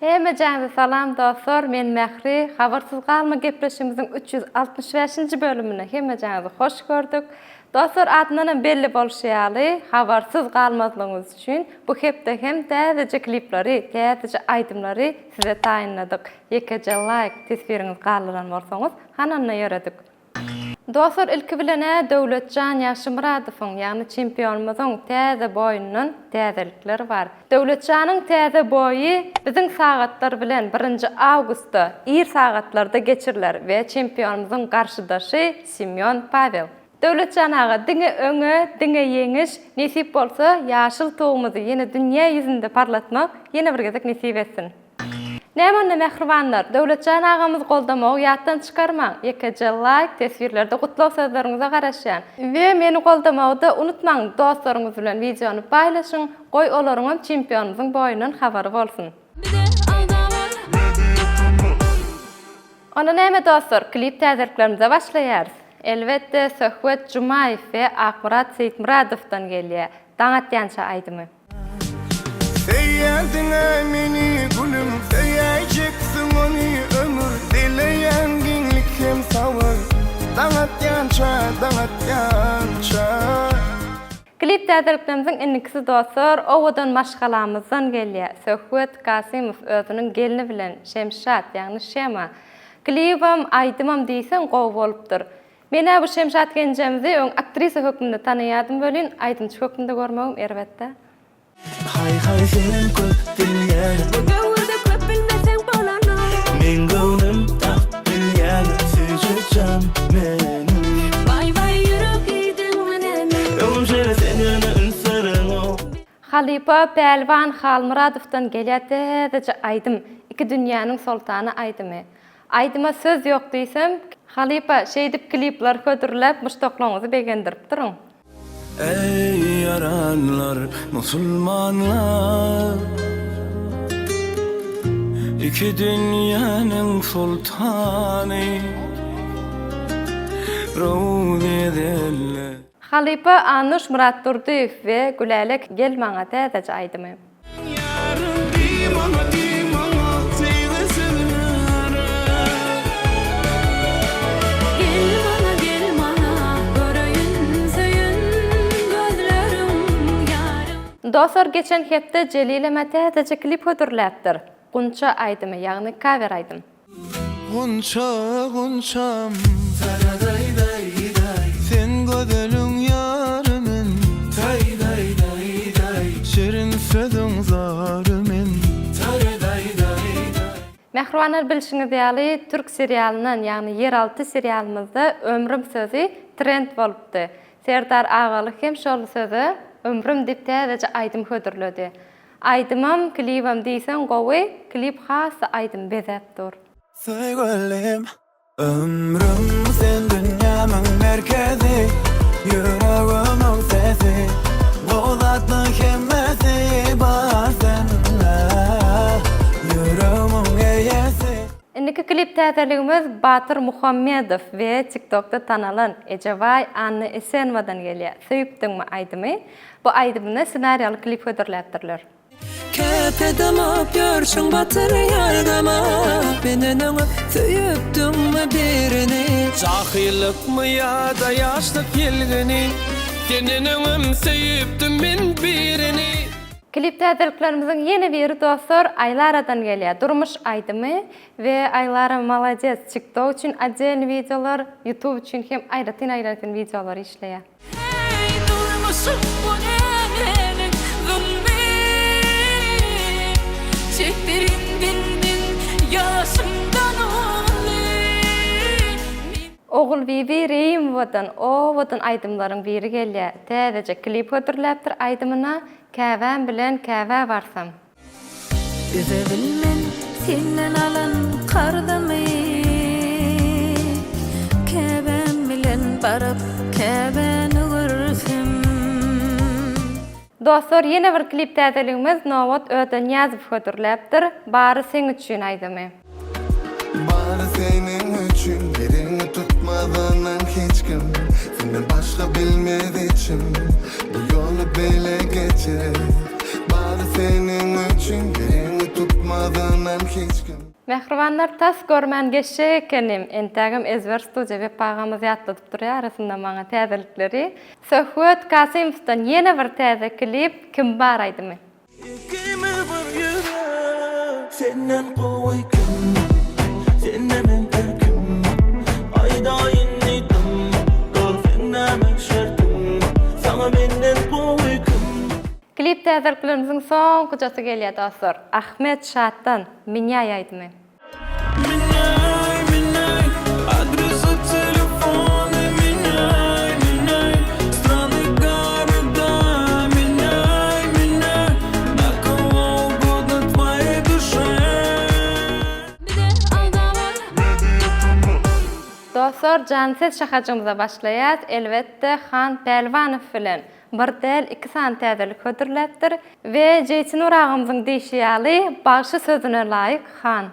Hemejäňize salam dostlar men Mähri habarsyz galma gepleşigimiziň 365-nji bölümine hemejäňizi hoş gördük. Dostlar adyndanam belli bolşy ýaly habarsyz galmazlygyňyz üçin bu hepde hem täzeje klipleri täzeje aýdymlary size taýynladyk. Ýekeje laýk teswiriňizi galdyran bolsaňyz hananda ýöredik. Dostlar ilki bilen-ä Döwletjan Ýagşymyradowyň, ýagny çempionymyzyň täze boýundan täzelikler bar. Döwletjanyň täze boýy biziň sagatlar bilen birinji awgustda ir sagatlarda geçiriler we çempionymyzyň garşydaşy Semýon Pawel. Döwletjan aga diňe öňe, diňe ýeňiş, nesip bolsa ýaşyl tugumyzy ýene dünýä ýüzünde parlatmak ýene bir gezek nesip etsin. Näme onda mähribanlar, Döwletjan agamyzy goldamagy ýatdan çykarmaň, ýekeje laýk, teswirlerde gutlag sözleriňize garaşýan. We meni goldamagy-da unutmaň dostlaryňyz bilen wideony paýlaşyň, goý olaryňam çempionymyzyň boýundan habary bolsun. Onda näme dostlar, klip täzeliklerimize başlaýarys. Elbetde Söhbet Jumaýew we Akmyrat Seýitmyradowdan gelýär Daň atýança aýdymy. Söýýän diňe meni gülüm Söýäýjeksiň ony ömür Dileýän giňlik hem sabyr Daň atýança, daň atýança. Klip täzeliklerimiziň indikisi dostlar owadan maşgalamyzdan gelýär Söhbet Kasymow özüniň gelni bilen Şemşat ýagny Şema klibam aýdymam diýseň gowy bolupdyr Menä bu Şemşat genjemizi öň aktrisa hökmünde tanaýadym welin aýdymçy hökmünde görmegim erbetdä. Haý haý senem köp bilýäň. Bu döwürde köp bilmeseň bolanok. Meň göwnüm tagt bilýäň süýji jan meniň. Waý waý ýürek iýdiňmi näme. Öňüm şeýle sen ýöne üns bereňok. Halypa Pälwan Halmyradowdan gelýä täzeje aýdym Iki dünýäniň soltany aýdymy. Aýdyma söz ýok diýsem, halypa şeýdip klipler hödürläp muşdaklaňyzy begendirip duruň. Eý ýaranlar musulmanlar Iki dünýäniň soltany Rowz edelle. Halypa Annuş Myratdurdyýew we Gülälek gel maňa täzeje aýdymy. Gel maňa gel maňa göreýin söýen gözleriň ýarym. Dostlar geçen hepde Jelileme täzeje klip hödürläpdir. Gunça aýdymy ýagny kawer aýdym. Gunça gunçam Sen gözeliň ýary men Şirin sözüň zary men. Mähribanlar bilşiňiz ýaly türk serialyndan ýagny Ýeralty serialymyzda ömrüm sözi trend bolupdy. Serdar Agaly hem şol söze ömrüm diýip täzeje aýdym hödürledi. Aýdymam klibem diýseň gowy klip hasda aýdymy bezäp dur. Söýgülim ömrüm sen dünýämiň merkezi ýüregimiň sesi gowy zatlaň hemmesi bar sende ýüregimiň eýesi. Indiki klip täzeligimiz Batyr Muhammedow we TikTokda tanalan Ejebaý Anna Esenowadan gelýär Söýüpdiňmi aýdymy. Bu aýdymyna ssenariýaly klip hödürläpdirler. Käte damap ýörşüň batyrýar gama Menden öňe söýüpdiňmi birini. Jahylykmy ýa-da ýaşlyk ýelgini Senden öňem söýüpdim men birini. Klip täzeliklerimiziň ýene biri dostlar Aýlaradan gelýär durmuş aýdymy we Aýlara malades tiktok üçin otdelny wideolar youtube üçin hem aýratyn aýratyn wideolar işleýär. Heý durmuşym bu nämäniň zulmy Çekdirin bildiň ýaşymdan uly. Ogulbibi Reýimowadan owadan aýdymlaryň biri gelýär. Täzeje klip hödürläpdir aýdymyna Käbäm bilen Käbä barsam. Üze bilmen senden alan karzymy Käbäm bilen baryp Käbäni görsem. Dostlar ýene bir klip täzeligimiz Nobat Ödenyýazow hödürläpdir Bary seň üçin aýdymy. Bary seniň üçin Eliňi tutmazanam hiç kim Senden başga bilmez içim Bu ýoly bile geçeris Bary seniň üçin Eliňi tutmaz. tutmaz ynan hiç kim. Mähribanlar tas görmän geçjek ekenim, entägem ezber studiýa Wepa agamyz ýatladyp durýar arasynda maňa täzelikleri. Söhbet Kasymowdan ýene bir täze klip Kim bar aýdymy. Ikimiz bir ýürek Senden gowy kim Sende men erkim Aýdaý indi dym Dol seň näme şertiň Saňa menden gowy kim. Klip täzeliklerimiziň soňkujasy gelýär dostlar. Ahmet Şatdan Minýaý aýdymy. Minýaý minýaý adresa telefony minýaý minýaý strany goroda minýaý minýaý na kogo ugodno tvoej duşe. Dostlar jansiz şahajygymyza başlaýas elbetde Han Pälwanow bilen bir däl iki sany täzelik hödürläpdir we Jeýtinur agamyzyň diýşi ýaly bagşy sözüne laýyk Han.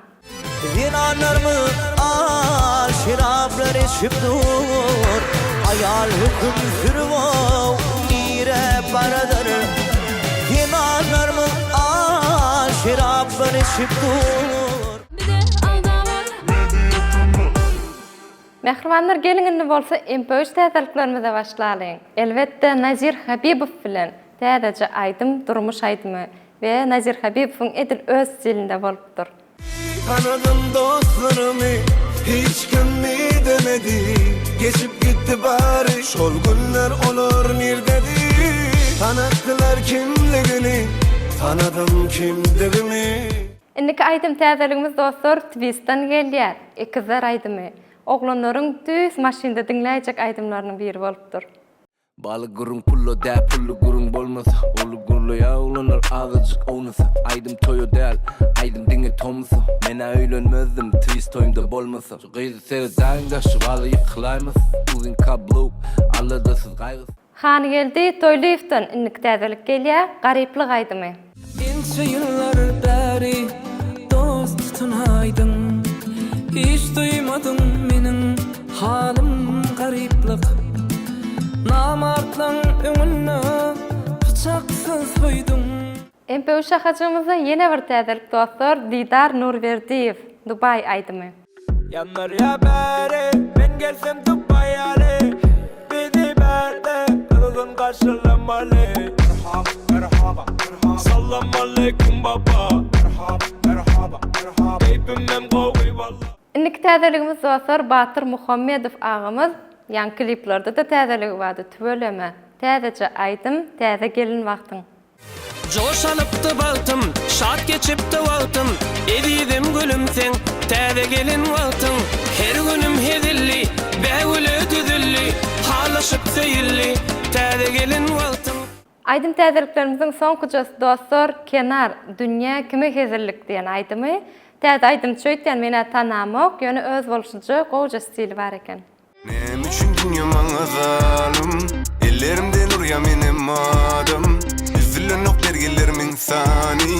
Zenanlarymyz al şeraplar içip dur, Aýal höküm sürüp-ow nirä baradyr? Zenanlarymyz al şeraplar içip dur. Mähribanlar geliň indi bolsa MP üç täzeliklerimize başlalyň. Elbetde Nazir Habibow bilen täzeje aýdym durmuş aýdymy we Nazir Habibowyň edil öz stilinde bolupdyr. Tanadym dostlarymy hiç kim idemedi Geçip gitdi bary şol günler olar nirdedi Tanatdylar kimligini tanadym kimdigimi. Indiki aýdym täzeligimiz dostlar Twistden gelýär. Ekizler aýdymy. Oglanlaryň tüýs maşynda diňläýjek aýdymlarynyň biri bolupdyr. Baly gürrüň pullo däl pully gürrüň bolmasa Uly gürleýär oglanlar azajyk ownasa Aýdym toýa däl aýdym diňe tomusa Menä öýlenmezdim twist toýumda bolmasa Şu gyzy seredäýiňdä şu baly ýykylaýmasyn Uzyn kabluk aladasyz gaýgysyz. Hangeldi Toýlyýewden indiki täzelik gelýär, Garyplyk aýdymy. Ençe ýyllar bäri dost tutunaýdyň, Hiç duýmadyň meniň halym garyplyk. Namartlaň öňünde pyçaksyz soýduň. MPU şahajygymyzda ýene bir täzelik dostlar Didar Nurberdiýew, Dubaý aýdymy. Ýandyrýa bäri, men gelsem Dubaý ýaly Bizi bärde gyzgyn garşylamaly Merhaba, merhaba, merhaba Salam aleýkum baba Merhaba, merhaba, merhaba Keýpimem gowy walla. Indiki täzeligimiz dostlar Batyr Muhammedow agamyz ýaňy kliplerde-de täzeligi bardy tüweleme täzeje aýdym täze gelin wagtyň. Joş alypdy bagtym, şat geçipdi wagtym, Ezizim gülüm seň täze gelin wagtyň. Her günüm hezilli, bägüle düzüldi, Halaşyp söýüldi täze gelin wagtyň. Aýdym täzeliklerimiziň soňkujasy dostlar Kenar, Dünýä kime hezillik diýen aýdymy. Täze aýdymçy öýtýän menä tanamok, ýöne özboluşlyja gowja stili bar eken. Näme üçin dünýe maňa zalym Ellerimden urýa menem adam Üzülenok bergilerimiň sany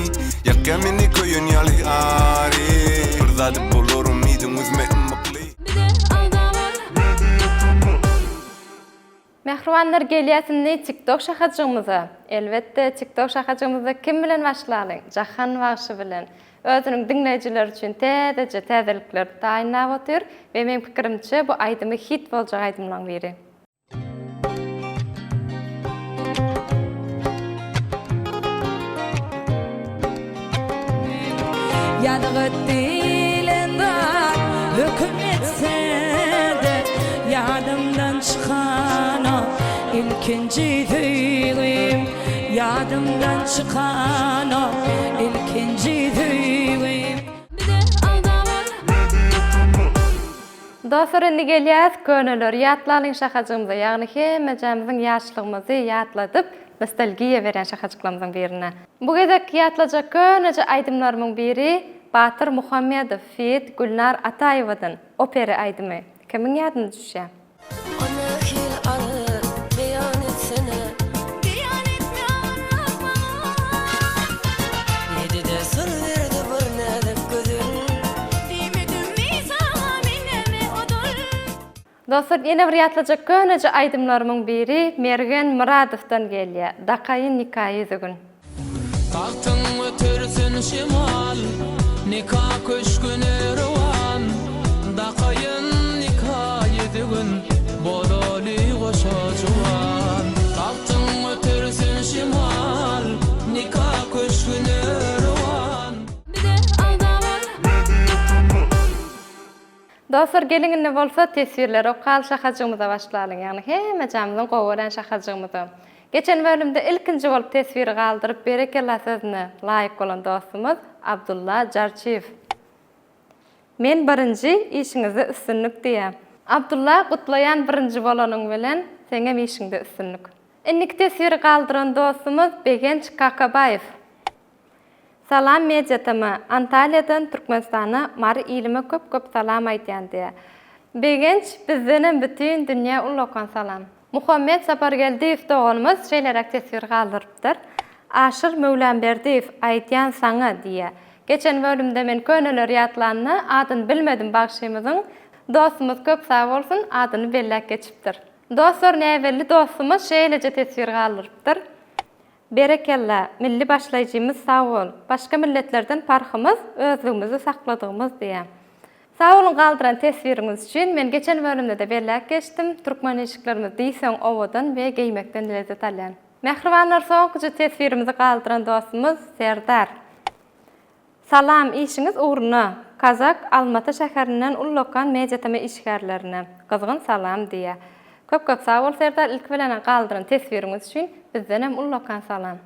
Ýakýa meni köýen ýaly ary Bir zady bolar umydyň üzme ymykly. Mähribanlar gelýäs indi TikTok şahajygymyza. Elbetde TikTok şahajygymyzda kim bilen başlalyň? Jahan bagşy bilen. Özüniň diňleýjileri üçin täzeje täzelikleri taýynlap otyr we meň pikirimçe bu aýdymy hit boljak aýdymlaň biri. Ýazgyt diýlen zat höküm etse-de, Ýadymdan çykanok ilkinji söýgim. Ýadymdan çykanok ilkinji söýgim. Dostlar indi gelýäs köneleri ýatlalyň şahajygymyza ýagny hemmejämiziň ýaşlygymyzy ýatladyp nostalgiýa berýän şahajyklarymyzyň birine. Bu gezekki ýatlajak köneje aýdymlarymyň biri Batyr Muhammedow feat Gülnar Ataýewadan Operi aýdymy. Kimiň ýadyna düşýär? O nähili agyr, beýan etsene. Beýan etme agyrrak maňa. Ýedide syr berdi bir näzik gözüň. Diýmedimmi saňa men näme ozal. Dostlar ýene bir ýatlajak köneje aýdymlarymyň biri Mergen Myradowdan gelýär Dakaýyn nika ýüzügin. Tagtyň ötürsün şemal. Nika köşgüne rowan Dakaýyn nika ýüzügin Bolaly goşa juwan Bagtyň ötürsin şemal Nika köşgüne rowan. Bize aldama. Dostlar geliň indi bolsa teswirleri okaly şahajygymyza başlalyň ýagny hemmejamyzyň gowy görýän şahajygymyza. Geçen bölümde ilkinji bolup teswiri galdyryp berekella sözüne laýyk bolan dostumyz Abdulla Jarçyýew. Men birinji işiňizde üstünlik diýýä. Abdulla gutlaýan birinji bolanyň bilen seňem işiňde üstünlik. Indiki teswiri galdyran dostumyz Begenç Kakabaýew. Salam Media TM. Antalýadan Türkmenistana Mary ilime köp köp salam aýdýan diýä. Begenç bizdenem bütin dünýä ullakan salam. Muhammet Sapargeldiýew doganymyz şeýleräk teswir galdyrypdyr. Aşyr Möwlamberdiýew aýdýan saňa diýä. Geçen bölümde men köneleri ýatlanda adyny bilmedim bagşymyzyň. Dostumyz köp sag bolsun adyny belläp geçipdir. Dostlar näbelli dostumyz şeýleje teswir galdyrypdyr. Berekella, milli başlaýjymyz sag bol. Başga milletlerden parhymyz özlügimizi sakladygymyz diýä. Sag boluň galdyran teswiriňiz üçin. Men geçen bölümde-de belläp geçdim. Türkmen eşiklerimiz diýseň owadan we geýmekden lezzet alýan. Mähribanlar soňkyja teswirimizi galdyran dostumyz Serdar. Salam işiňiz ugruna Kazak Almata şäherinden ullakan Media-tm işgärlerine gyzgyn salam diýýä. Köp köp sag bol Serdar ilki bilenä galdyran teswiriňiz üçin bizdenem ullakan salam.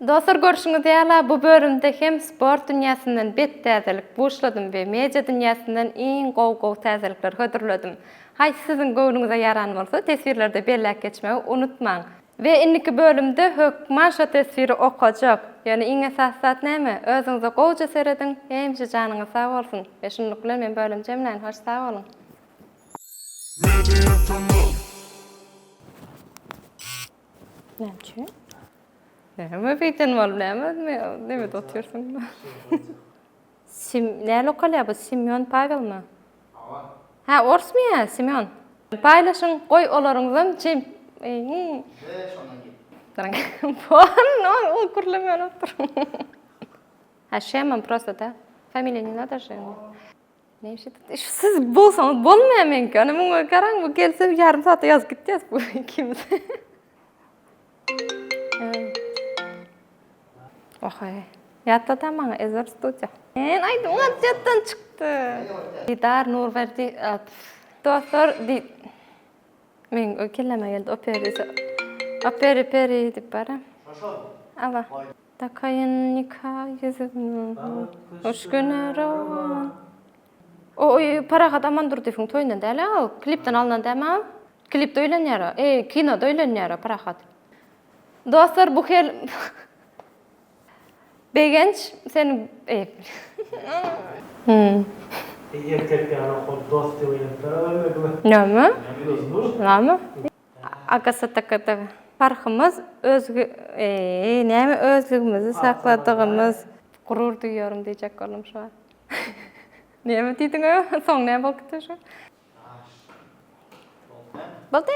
Dostlar görşüňiz ýala bu bölümde hem sport dünýäsinden bet täzelik buşladym we media dünýäsinden iň gowy gowy täzelikleri hödürledim. Haýsy siziň göwnüňize ýaran bolsa teswirlerde belläp geçmegi unutmaň. We indiki bölümde hökman şo teswiri okajak. Ýöne iň esasy zat näme? Özüňize gowja serediň, hemişe janyňyz sag bolsun. We şunluk bilen men bölüm jemläýin. Hoş sag boluň. Näme üçin? Näme beýden bolup näme nemede otyrsyň? Sim näle okalýar bu Simýon Pawelmi? Hawa. Hä orsmy ýa Simýon? Paýlaşyň goý olaryňyzam çem Eý. Be şondan git. Bon ol gürlemän otur. Hä Şemon prosto da. Familiýa ne nada же. Näme şeýdip şu siz bolsaňyz bolmaýar meňki. Ana muňa garaň bu gelse ýarym saatda ýazyp gitýäs bu ikimiz. Ohaý. Ýatlada maňa Ezber studiýa. Men aýdym ýatdan çykdy. Didar Nurberdi dostlar di Men kelleme geldi operi. Operi peri diýip bara. Aba. Dakaýyn nika ýüzügini. Hoş güne rowan. O Parahat Amandurdyýewiň toýundan däl-ä ol. Klipden alnan dämi a? Klipde öýlenýär o. Eý, kinoda öýlenýär o Parahat. Dostlar bu hel Begenç sen eý. Erkek ýaly okap dost diýip öýlenipler ölmedimi? Näme? Näme? Agasatakada parhymyz özge eý näme özlügimizi sakladygymyz gurur duýýaryn diýjek boldum şu wagt. Näme diýdiň soň näme bolup gitdi şu? Boldy.